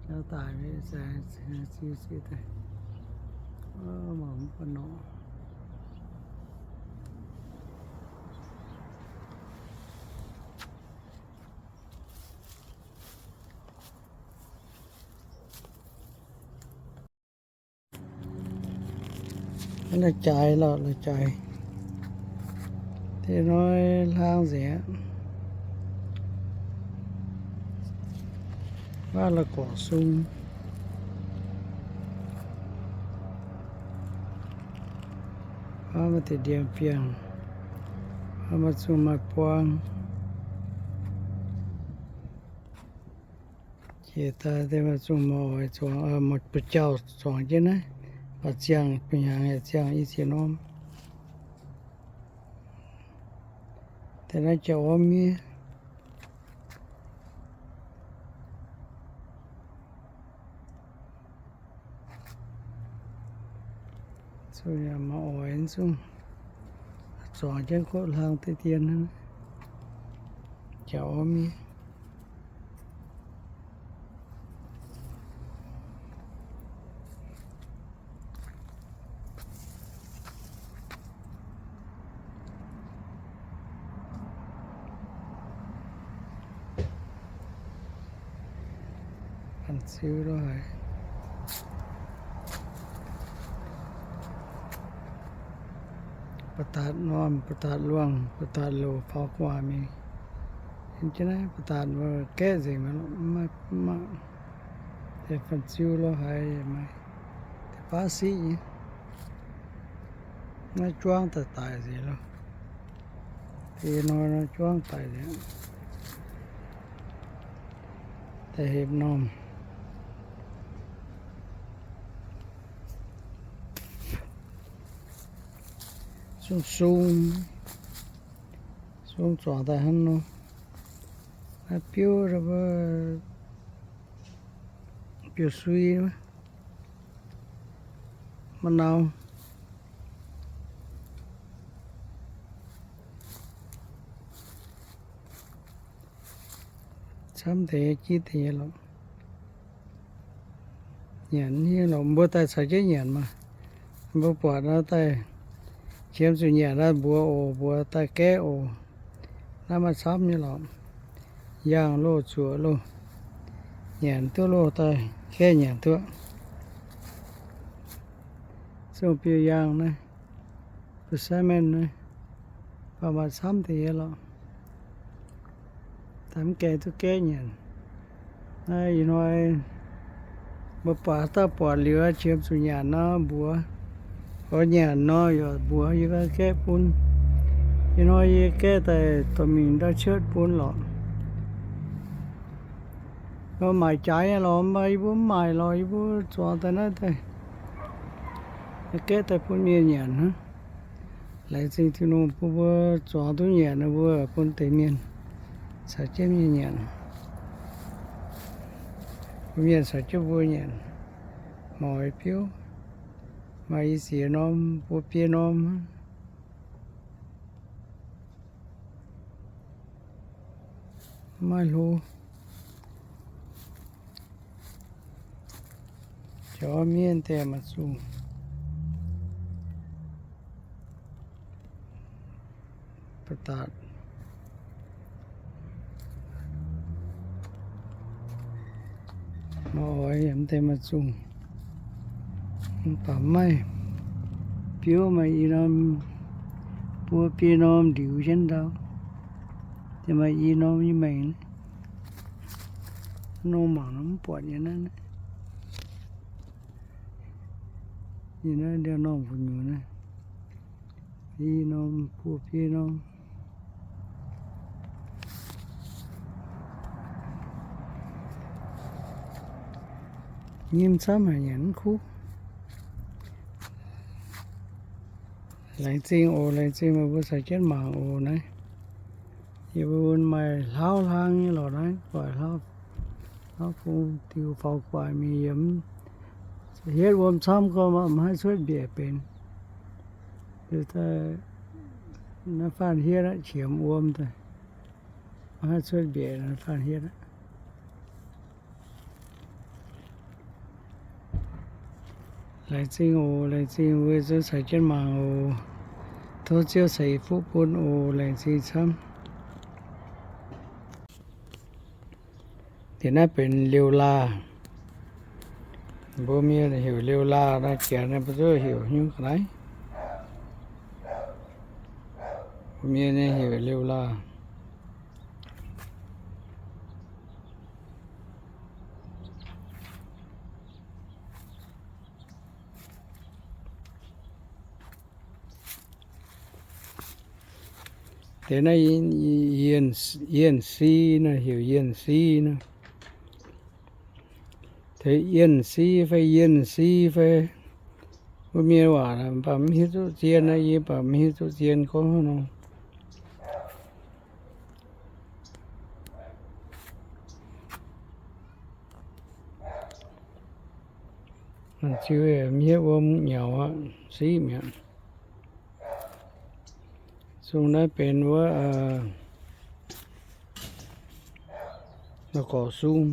Jauv daaih, ziux ziux daaih, mangc mv buatc norqc. La'jaaix lorqc, la'jaaix. Deix hnoi hlang nzengc aqv. Baav la'gorqv sung. Baav maaih deix ndie-biangh. Baav maaih zungh maaih buang. Jiex daaih deix maaih zungh maaih oix zuangx, maaih buoz-jauh zuangx jienv naaiv, baac ziangh, buo hnyangx yaac ziangh i ziex norm. Deix naaiv jauv orv miev. Zungh yaac maaih oix zungh, zuangx jienv kotv hlang deix dien, jauv orv miev. Banh ziu lo haic. Ba'datc normh, ba'datc luangh, ba'datc loc faaux gu'nguaaic mingh. Jienv naaiv ba'datc gaeqv nzengc, mv maaih, mv maaih. Deix banh ziu lo haic maaih, deix baav siqv nyei. Naaiv juangv daaih daic nzengc loh. Deix hnoi nor juangv daic nzengc. Deix hepc normh. Sung sung, sung zuangx daaih hnangv nor. Naaiv biouv, biouv sui, ma'nauv. Camv deix jitv deix nyei lorqc. Nyanc hniev lorqc, mbuo daaih caux jienv nyanc maah. Mbuo buatc nor daaih qiemx zuqc nyanc naaiv mbuox oc, mbuox daaih gaeqv oc. Naaiv maaih camv nyei lorqc. Yangh loh, zuoqc loh, nyanc duqv loh daaih gaeqv nyanc duqv. Zungh biouv yangh naaiv, persimmon naaiv, baac maaih camv deix nyei lorqc. Daaih mv gaengh duqv gaeqv nyanc. Naaiv ih hnoi mbuo buatc dauh buatc liuz qiemx zuqc nyanc nor mbuox, oix nyanc nor yaac mbuox yie gaeqv bun. Ih hnoi yie gaeqv daaih dorh mingh ndau cietv bun lorqc. Nor maaic jaaix nyei lorqc, mv baac yie mbuo mv maaic lorqc, yie mbuo zuangx daaih naaiv daaih, gaeqv daaih bun mienh nyanc hnangv. Laengz zingh Tin-Hungh bun mbuo zuangx duqv nyanc, mbuo bun deix mienh caux jienv mienh nyanc. Bun mienh caux jienv mbuo nyanc. Maaih oix biouv, maaih i ziex norm, buo biei norm. Maiv hlo. Jauv miev deix maaih zungh. Ba'datc. Maaih oix yaac mv deix maaih zungh. Mv baac maiv biouv maaih i norm, buo biei norm ndiux jienv ndau. Maaih i norm nyei maengc. Norm mangc nor mv buatc nyei naaiv. Yie naaiv ndiangx-normh gu'nyuoz naaiv, i norm buo biei norm. Nyim camv haic nyanc mv kuv. Laengz zingh oc, laengz zingh meih mbuo caux jienv mangc oc naaiv. Yie mbuo maaih hlauv hlang nyei lorqc naaiv, guaix hlauv, hlauv bung diuh faaux guaix mingh yiem. Hietv wuom camv gorngv mv haih cuotv mbiaec benx. Naaiv faanh hietv aqv, qiemx wuom daaih, mv haih cuotv mbiaec naaiv faanh hietv aqv. Laengz zingh oc, laengz zingh mbuo zuov caux jienv mangc oc. Tov Ziouv ceix fuqv bun oc, laengz zingh camv. Deix naaiv benx liouh laah. Mbuo mienh heuc liouh laah, naaiv janx mbuo zuqc heuc nyungc ga'naaiv. Mbuo mienh nyei heuc liouh laah. Deix naaiv yienh si nor, heuc yienh si nor. Deix yienh si fai yienh si fai, mbuo mienh waac mv baac mv hiuv duqv zien, yie mv baac mv hiuv duqv zien gorngv haaix nor. Ziux mv hiuv wuom nyaux aqv, siqv mi'aqv. Zungh naaiv benx wuov la'gorx sung.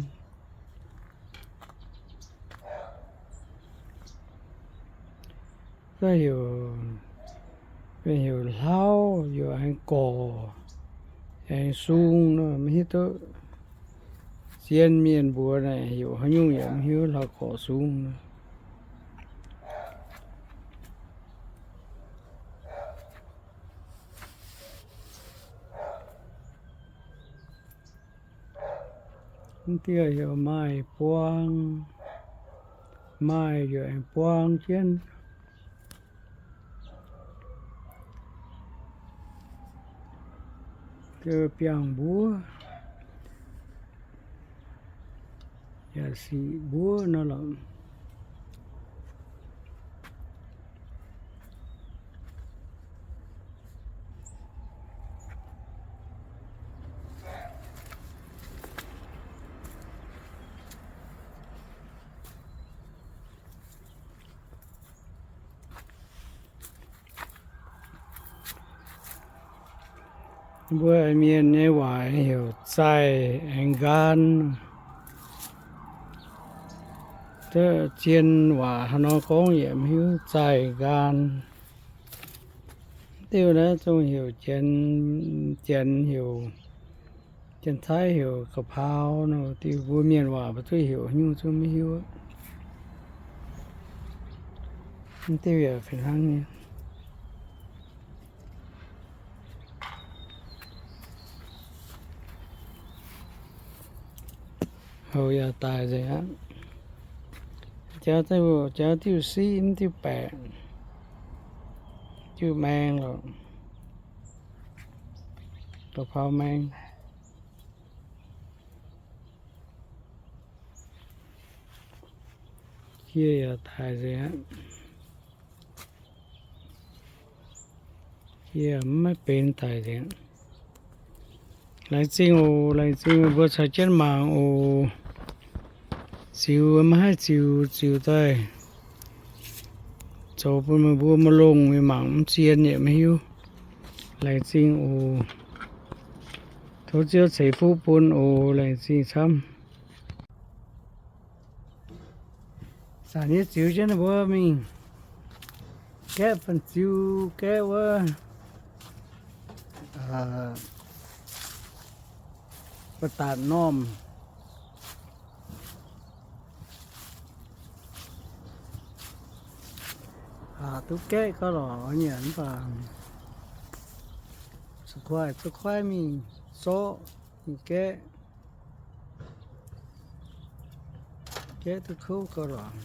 Zungv heuc, heuc hlauv, heuc aengx gorx, aengx sung nor, mv hiuv duqv. Zien mienh mbuox naaic heuc haaix nyungc yaac mv hiuv, la'gorx sung nor. Mv diuh heuc maaih buang, maaih yaac aengx buang jienv. Biangh mbuov yaac sic mbuov nor lorqc. Mbuo mienh nyei waac heuc zaih aengx nqaan. Duqv zien waac haaix nor gorngv yaac mv hiuv, zaih nqaan. Diuh naaiv zungh heuc Janx, Janx heuc, Janx-Taiv heuc ga'paux nor, diuh mbuo mienh waac mbuo duqv heuc nyungc zungv mv hiuv. Mv diuh yaac fih hnangv nyei. Houc yaac daic nzengc aqv. Jauv, jauv diuh siqv, mv diuh baeqc, diuh maeng lorqc, ga'paux maeng. Yie yaac daic nzengc aqv. Yie mv maiv benx daic nzengc. Laengz zingh oc, laengz zingh mbuo caux jienv mangc oc. Ziux maiv haih ziux, ziux daaih zoux bun meih mbuo maaih longh mingh mangc mv zien yaac maiv hiuv. Laengz zingh oc. Tov Ziouv ceix fuqv bun oc. Laengz zingh camv. Zanc yie ziux jienv ninh mbuo mingh gaeqv fun-ziu, gaeqv wuov ba'datc normh. Aqc duqv gaeqv gauh lorqc nyanc mv baac zuqc kuaaiv, zuqc kuaaiv mingh zorqv, mingh gaeqv. Gaeqv duqv kouv gauh lorqc.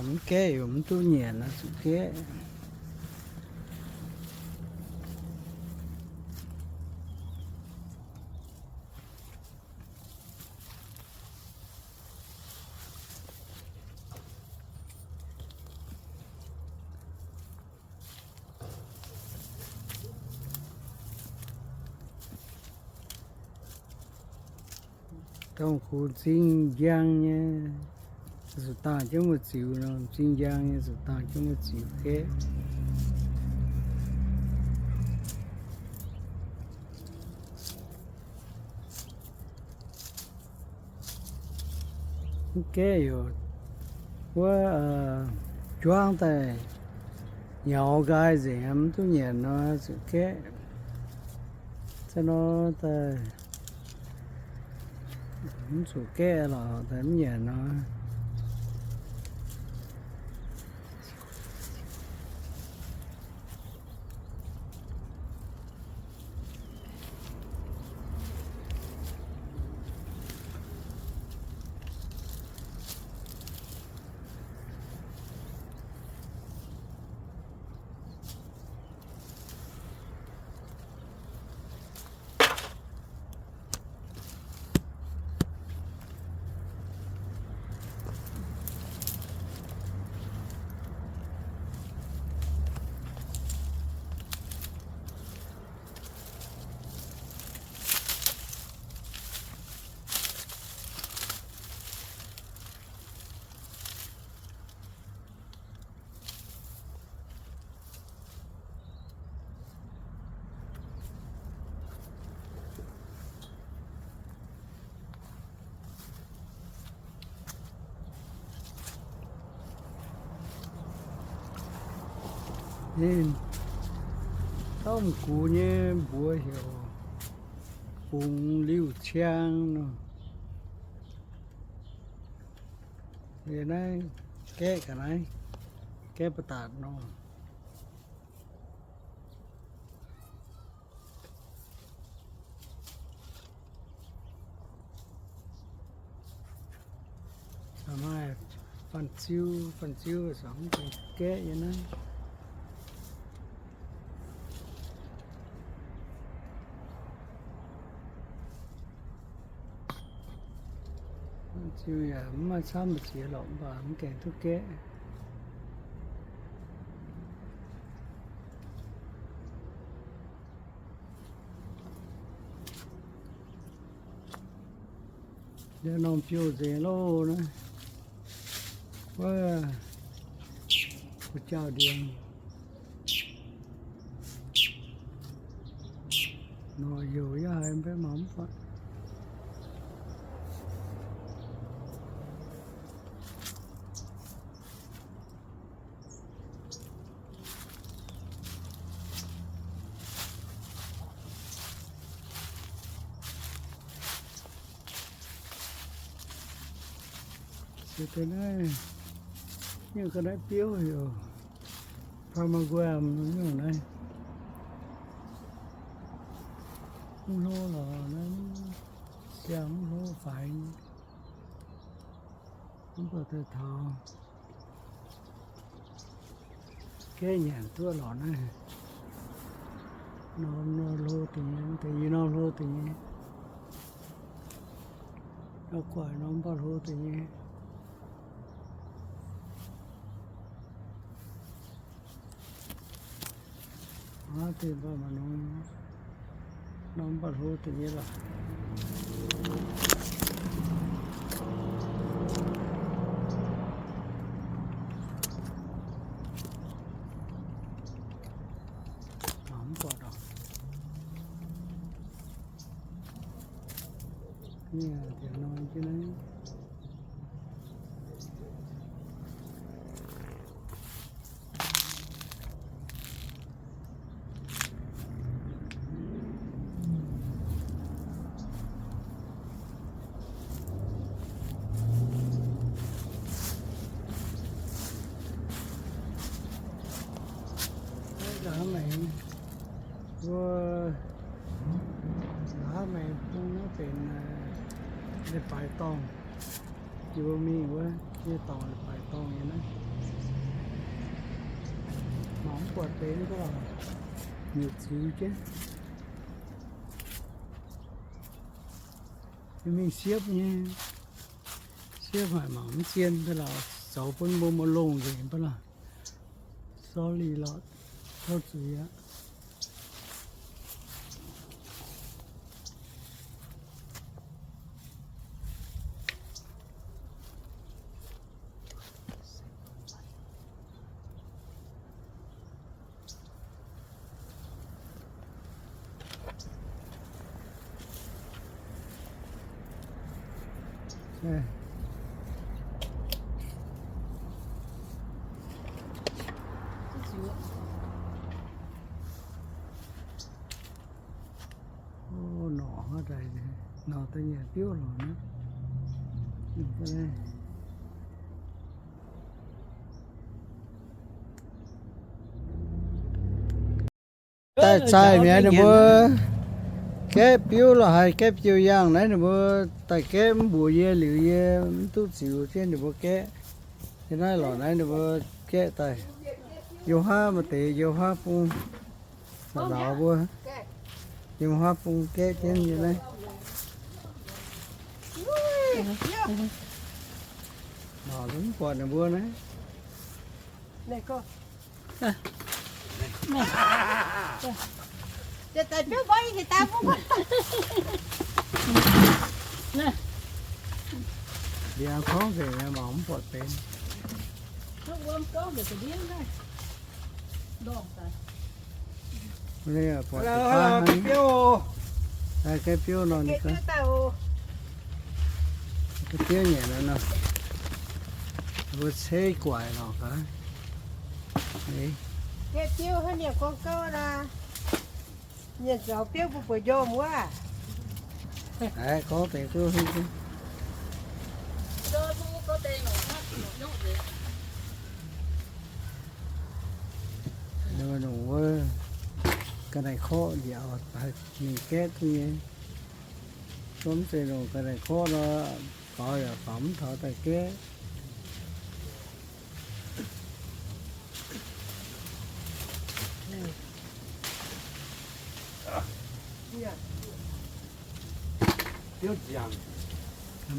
Mv gaeqv yaac mv duqv nyanc nor, zuqc gaeqv. Dongh kux m'zing njang nyei, zuqc dangh jienv mbuo ziux nor, m'zing njang nyei, zuqc dangh jienv mbuo ziux gaeqv. Gaeqv youc wuov juangv daaih nyaux nqaai nzengc, mv duqv nyanc nor zuqc gaeqv. Zanc nor daaih mv zuqc gaeqv lorqc, daaih mv nyanc nor. Ninh tauv m'gux nyei mbuox heuc bungx liuh ciang nor. Liuz naaiv gaeqv ga'naaiv, gaeqv ba'datc nor. Maaih fanh ziu, fanh ziu zangc gaeqv nyei naaiv. Fanh ziu yaac mv maaih camv mbu'ziex lorqc, mv baac mv gaengh duqv gaeqv. Liuz norm biouv nzengc loh naaiv. Wuov, wuov jauv ndiangx. Nor youc yaac haiz mv baac mv buatc. Se deix naaiv, nyungc ga'naaiv biouv heuc Paraguay nyungc naaiv. Mv hlo lorqc naaiv, siang mv hlo faix nyei. Mv baac daaih taux gaeqv nyanc duqv lorqc naaiv. Norm nor hlo deix nyei, deix i norm hlo deix nyei. Nor guaaic norm mv baac hlo deix nyei. Aav, deix mv baac maaih norm, norm mv baac hlo deix nyei lorqc. Mangc mv buatc orqc. Ni, deix norm jienv naaiv. Nqa'haav maengx, mbuo nqa'haav maengx bung naaiv benx leiz-baaix dorngh. Jiex mbuo mingh wuov nyei dorngx leiz-baaix dorngh nyei naaiv. Mangc mv buatc deix mv baac nyutc ziux jienv. Mingh siepv nyei, siepv haic mangc mv zien deix lorqc, zoux bun mbuo muoz-longh nzengc mv baac lorqc. Sorry lorqc, tov zuiz aqv. Nor da'nyeic biuv lorqc naaiv. Daaih zaih mi'aqv ninh mbuo gaeqv biuv lorqc, haiz gaeqv biuv yangh naaiv ninh mbuo daaih gaeqv mv mbuox yie liuz yie mv duqv ziux jienv ninh mbuo gaeqv. Yie naaiv lorqc naaiv ninh mbuo gaeqv daaih. Yo haav maaih deix yo haav bung, lauz mbuo yo haav bung gaeqv jienv yie naaiv. Lorqc mv buatc ninh mbuo naaiv. Ndiangx torngv nzengc nyei, mangc mv buatc benx. Buatc deix baav hnangv. Gaeqv biouv nor, gaeqv biouv nyanc nor, mbuo ceix guaix lorqc gaax. Gaeqv biouv hnangv nyanc gorngv gouv aqv. Nyanc zaux biouv mbuo bueix njormh wuov. Aav, gorngv deix duqv. Nungc wuov ga'naaiv korqv nziaauc haih mingh gaeqv duqv nyei. Gorngv mv zeiz nungc ga'naaiv korqv nor, faaux yaac faaux mv taux daaih gaeqv.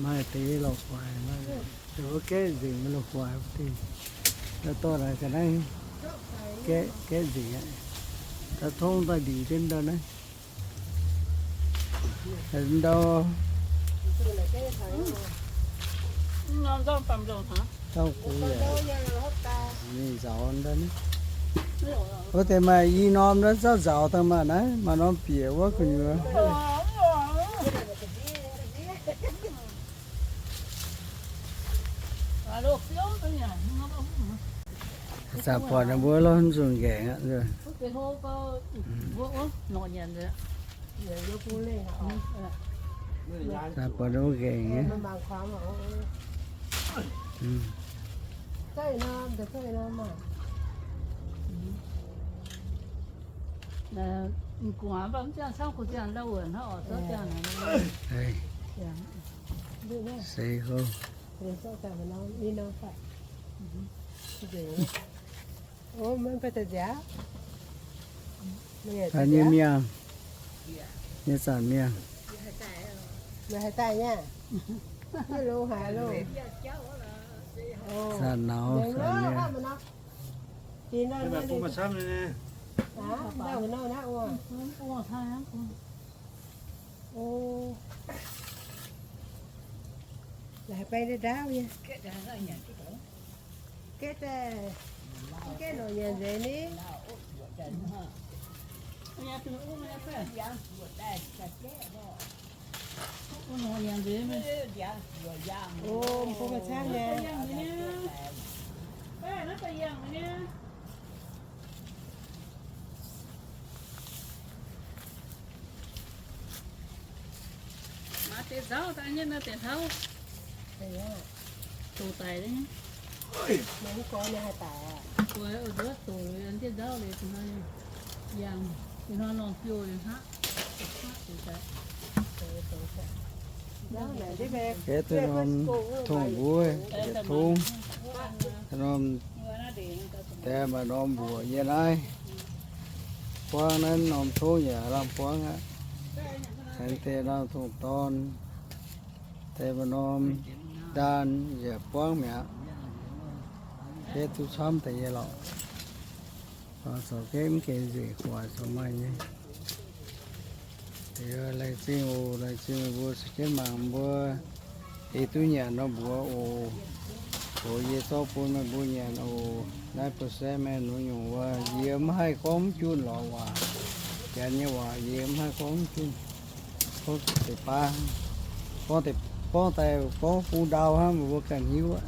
Maaih deix loz-guaix, wuov gaeqv nzengc, maaih loz-guaix wuov deix, dorh naaic ga'naaiv gaeqv nzengc aqv. Da'tongv daaih ndic jienv ndau naaiv. Ndau, dauh gux yaac mingh nzaaux ndau naaiv. Wuov deix maaih i norm naaiv zauv nzaaux daaih maah naaiv, maaih norm bieqc wuov gu'nyuoz. Zanc buatc ninh mbuo lorh, nzunc nqaengc aqv. Zanc buatc ninh mbuo nqaengc nyei. Seix kouv. Zanc nyei miangh, nyei zanc miangh. Zanc nauz, zanc miangh. Gaeqv daaih, gaeqv nor nyanc nzengc ni. O, mbuo maaih camv nyei. Maaih deix nzauv daaih nyei, naaiv deix hlauv. Doqc daic nyei. Mv gorx ninh haih daic aqv. Doqc, doqc liuz nzauv liuz, yangh, ih hnoi norm biouv liuz hnangv, hnangv doqc daic. Gaeqv duqv norm tongv mbuov, yietc tongv. Norm deix maaih norm mbuoqc yie naaiv. Buangv naaiv norm tongv yaac lamh buangv aqv. Aengx deix norm tongv dorn, deix maaih norm ndaan yaac buangv mi'aqv. Gaeqv duqv camv deix nyei lorqc. Zoux gaeqv mv gaengh nzengc, guaax zoux maaih nyei. Laengz zingh oc, laengz zingh meih mbuo caux jienv mangc mbuo ei duqv nyanc nor mbuox oc. Oc, yie zorqv bun meih mbuo nyanc oc. Naaiv ba'seix maengh nor nyungc wuov, yie mv haih gorngv mv junh lorqc waac. Janx nyei waac yie mv haih gorngv mv junh. Gorngv deix baav, gorngv deix, gorngv daaih gorngv bung ndau hnangv, meih mbuo ganh hiuv aqv.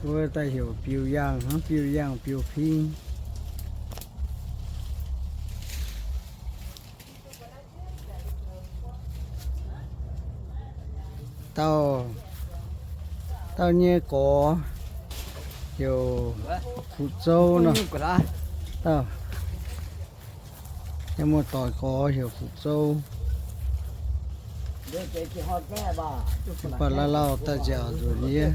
Wuov daaih heuc biux yangh hnangv, biux yangh biux ping. Dauh, dauh nyei gorx heuc Fuqv Zouv nor. Dauh nyei muoz-doic gorx heuc Fuqv Zouv. Mv baac lauh lauh daaih nziaauc nzuonx yie.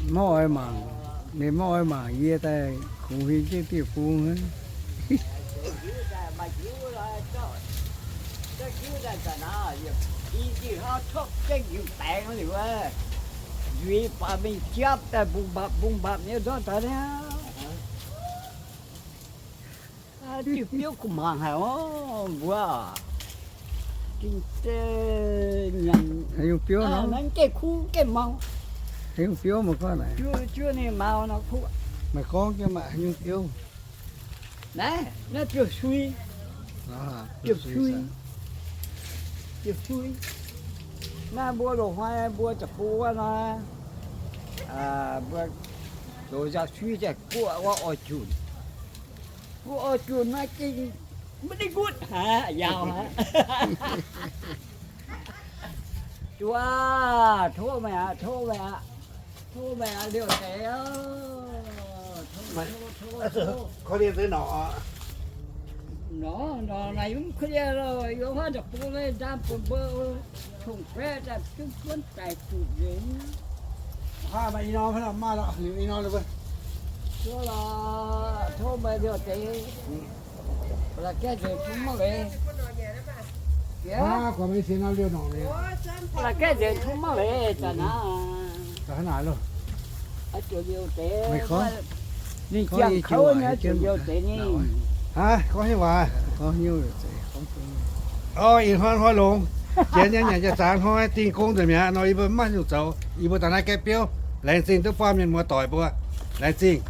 Maiv oix mangc, ninh maiv oix mangc yie daaih kungx huin jienv diuh bung. Nzuiz baac mingh japv daaih mbungv mbapc mbungv mbapc nyei ndortv daaih niaa. Diuh biouv kuv mangc haic oc mbuo. Gengh nyanc, haaix nyungc biouv nor? Naaiv gengh kuv gengh mau. Haaix nyungc biouv meih gorngv naaic? Juov ninh mau nor kuv. Meih gorngv jienv maah, haaix nyungc biouv? Naaiv, naaiv biouv-sui. Biouv-sui. Biouv-sui. Naaiv mbuo loz-hnoi mbuo za'gengh wuov nor, mbuo zoux nziaaux-sui daaih guoqv wuov oix junc. Guoqv oix junc naaiv gengh maiv dingh gutv haic, yaauc haic. Juov, tov meih aqv, tov meih aqv, tov meih aqv, liouh deix oc. Tov, tov, tov, tov. Nor, nor, naaic yie mv korv-lienh loh, yie huaav deic-bung naaiv ndaam bun mbuo, tongx baeqv daaih duqv buonv daic zuqc nzengc. Zuov lorqc, tov meih liouh deix. La'gaengh nzengc tov maiv leiz. La'gaengh nzengc tov maiv leiz, zanc naaiv. Ninh ziangh kouv nyei, ziouc liouh deix ninh. Gorngv nyungc waac. Ih hnoi hnoi longx, janx nyei nyanc jaax-zaangc hnoi dingh gong nzengc mi'aqv nor, yie mbuo mv maaih nyungc zoux, yie mbuo daaih naaiv gaeqv biouv. Laengz zingh duqv buangh mienh muoz-doic mbuo. Laengz zingh.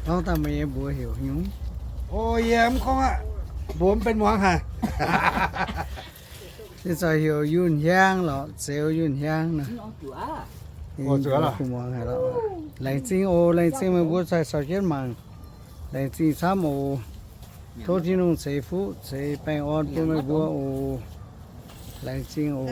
Gorngv daaih meih nyei mbuox heuc nyungc? O, yie mv gorngv aqv. Mbuox mv benx muangx haic. Ninh ziouc heuc Yunh Hiaang lorqc, Zeuz Yunh Hiaang nor. Ninh mbuox kuv muangx haic lorqc. Laengz zingh oc, laengz zingh meih mbuo caux jienv mangc. Laengz zingh camv oc. Tov Tin-Hungh ceix fuqv ceix baengh orn bun meih mbuo oc. Laengz zingh oc.